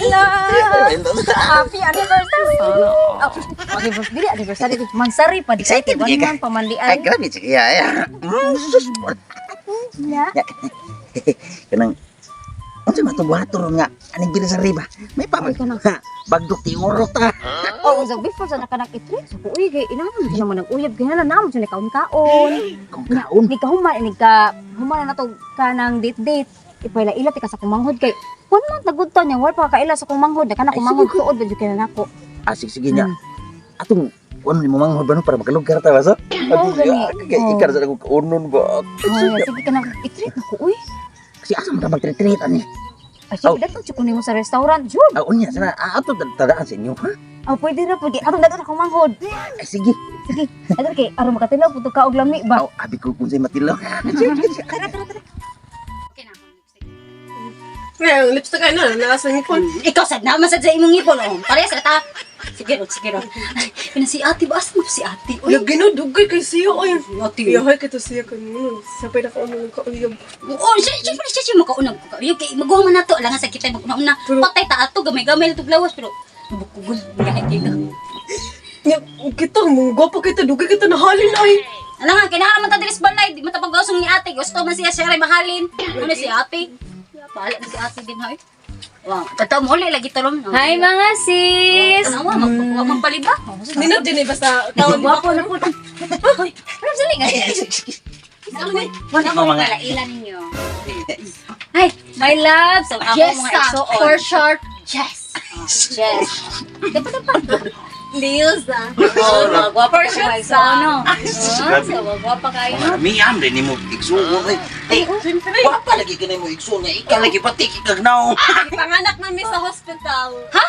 Love! Happy anniversary! Oh, anniversary, dili anniversary. Mansari pa di Excited kay di ka? man pamandian. Ay, grabe sige ya. Ya. Sus. Ya. Kanang unsa man itong buhaton ron nga aning binisari ba? May pa Ay, kanang- ha, bagdok ti urot ta. Oh, so before sa nakanak itri, so ko uy kay inaman siya man nag-uyab kay na namo siya kaon-kaon. Kung kaon. Ni ka human ni ka human na nato kanang date date. Ipaila ila ti ka sa kumanghod kay kun man tagud ta niya wala pa kaila sa kumanghod na kana Ay, kumanghod tuod ba jud kay nako. Ah, sige, sige niya. Atong ano ni mo manghod ba no para makalugkar ta ba so? Oo, gani. Kay Oo. ikar sa akong kaunon ba? Oh, sige kanang itri nako uy. Kasi asa man ka magtreat ani? Ay, sige Oh. dato jud ko nimo sa restaurant jud. Ah, unya sana ah, ato tadaan sa inyo ha? Oh, pwede ra pwede. Atong dato na kumanghod. Ay, sige. Sige. Ato kay aron makatilaw pud ka og lami ba. Aw, abi ko kung sa'y matilaw. Tara, tara, tara. Ngayon, lipstick ay na, nasa ngipon. Ikaw sad na man sad sa imong ngipon oh. Parehas ra ta. Sige ro, sige ro. Ay, si ate ba asa mo si ate? Uy, Lagi no, dugay kay siya ay. ate. Iyahay kay to siya kanino. Sabay na kaunang kauyab. Oo, siya siya siya siya makaunang ko. Kauyab kay maguha man nato lang sa kita maguna-una. Patay ta ato gamay-gamay na tug lawas pero bukugol gahi dito. Nya, kita, mong gwapo kita, dugay kita nahalin ay. Alam nga, kailangan man ta diri sa balay, di man ta pag-usong ni ate. Gusto man siya siya ray mahalin. Ano si ate? Bahala na si ate din hay. Wow, totoo mo uli lagi tulom. Hi mga sis! Tanawa, magpakuha magpaliba. Nindot din eh, basta tawag Gwapo na po. Hoy, ano sali nga? Wala ko Mga- mga ilan ninyo. Hi, my loves! Ang ako Yes, mga ah, igsoon. for short, yes. Yes. Dapat dapat. Lilsa. Oh, mga gwapa For ka short mga sa igsoon. ano. Oh, so, gwapa kayo. Marami am rin mo igsuon ay. Ay, Siyempre. wapa lagi ka na mo igsuon niya. Ikaw lagi pati ikagnaw. Panganak namin sa hospital. Ha?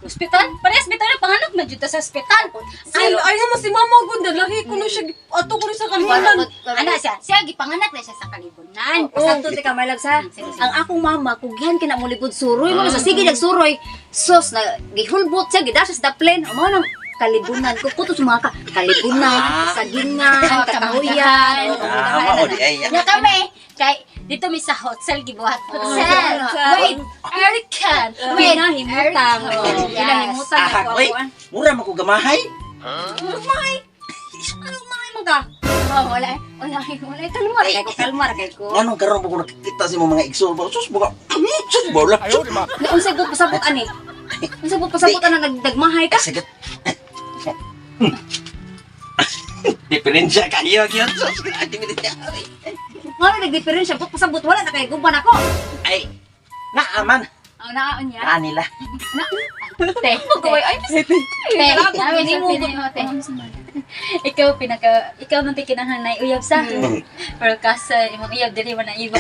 Hospital? Parehas bitaw na panganak man jud ta sa hospital. Ay, ayaw mo si mama gud nalahi ko no siya, ato ko no sa kalibunan. Ana siya, siya gipanganak na siya sa kalibunan. Sakto ti ka my loves ha. Sige, sige. Ang akong mama kugyan kina mo libod suroy mo sa sige nagsuroy. Sos na gihulbot siya gida siya sa daplin. Mao nang kalibunan ko kuto sa mga ka, kalibunan, sagingan, kakahuyan. Ah, mao di ay. Nya kami kay dito mi sa hotel gibuhat. Hotel. Wait, aircon. Wait, Hinahimutang. aircon. Yes. Hinahimutang Ah, ako wait. ako. Mura man ko gamahay. Ano mga mo ka? Oh, wala eh. Wala eh. Wala eh. Kalma ra kay ko, kalma ra kay ko. Nganong karon ba ko nakikita sa imong mga igsuon ba? Sus buka. Sus bola. Na unsay gud pasabot ani? Unsay gud pasabot ana nagdagmahay ka? Ay, sagot. Diferensya kayo gyud. Sus, diferensya. Ngano nagdiferensya but pasabot wala na kay guban ako. Ay, naaman. Ang naon niya. Naa nila. Te, Magaway ay te, Ako, ni mo te. Ikaw pinaka ikaw man ti kinahanglan uyab sa. Pero kasa imong uyab dili man na iba.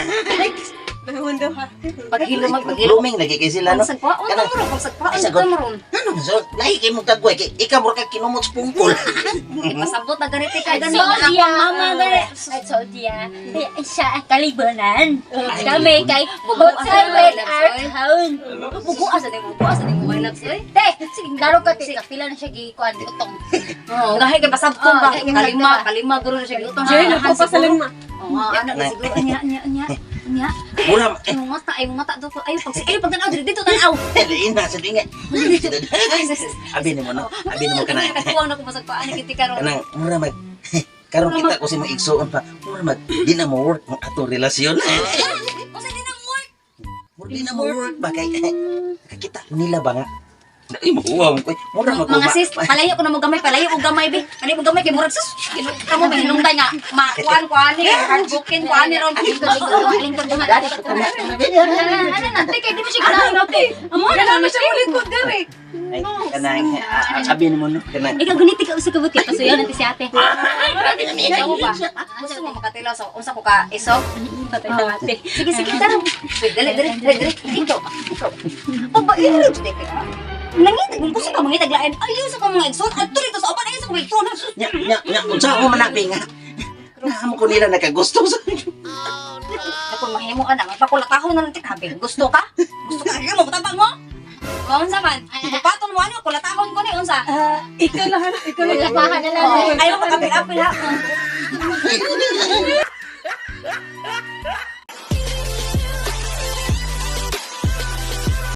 Nahuwan daw ha. paghilo mag paghilo. Blooming lagi kay sila no. Pagsagpaon Kanang- ta mo pagsagpaon Ay, sagot. ta mo ron. Ano man so, lahi kay mong tagway kay ikaw mura ka kinumot sa pungkol. Pasabot na ganit kay gani. So, Ang yeah. mama gani. At so diya, siya ang kalibunan. Kami kay Bubuan Hotel sa with mga aircon. Bubuan sa nimo, bubuan sa nimo my loves oy. Te, sige, laro ka te, kapila na siya gikuan utong. Oh, gahi kay pasabot Oh, ba? gahi kay Kalima, pasabot. kalima guro na siya giutong. Jay, nako pa sa lima. Oh, ana na siguro anya anya anya. Anya. Mura Ay, mo mata, ay mo mata do. Ay pag ay pag tanaw diri dito tanaw. diin na sa dinga. Abi nimo no. Abi nimo kana. Nakakuwang na ko masagpaan ni kiti karon. Kanang mura mag karon kita ko sa imong igsuon pa. Mura mag di na mo work ang atong relasyon. Unsa di na work? Mura di na mo work ba kay kakita ko nila ba nga. Ay, makuha mo ko. Mura mag Mga sis, palayo ko na mo gamay, palayo ko gamay be. Palayo ko gamay kay murag sus. Kamo may hinungdan nga makuan ko ani, heartbroken ko ani ron. Lingkod duha. Ano na, te, kay di mo siya ganahan te. Amo na Kailangan na siya mulikod diri. Ay, kanang abi nimo no. Kanang Ikaw ganiti ka usa ka buti pasuyo na ti si ate. Ako ba? Gusto mo makatilaw sa unsa ko ka isog? Patay ta ate. Sige sige tara. Wait, dali dali dali dali. Ikaw. Ikaw. O ba iro jud kay. Nangitag kung gusto ka mangitag lain. Ayaw sa ka mga igsoon. Adto dito sa uban ayaw sa ka mga igsoon. Sus. nya nya nya unsa ko man abi nga. Naamo ko nila nakagusto sa Ako mahimo ana, mapakulatahon na lang ti kabi. Gusto ka? Gusto ka ayaw mo tabang mo? Maunsa man? Bupatol mo ano, kulatahon ko ni unsa. Ah, ikaw lahat, ikaw lahat. Kulatahan na lang. Ayaw makapil-apil ha.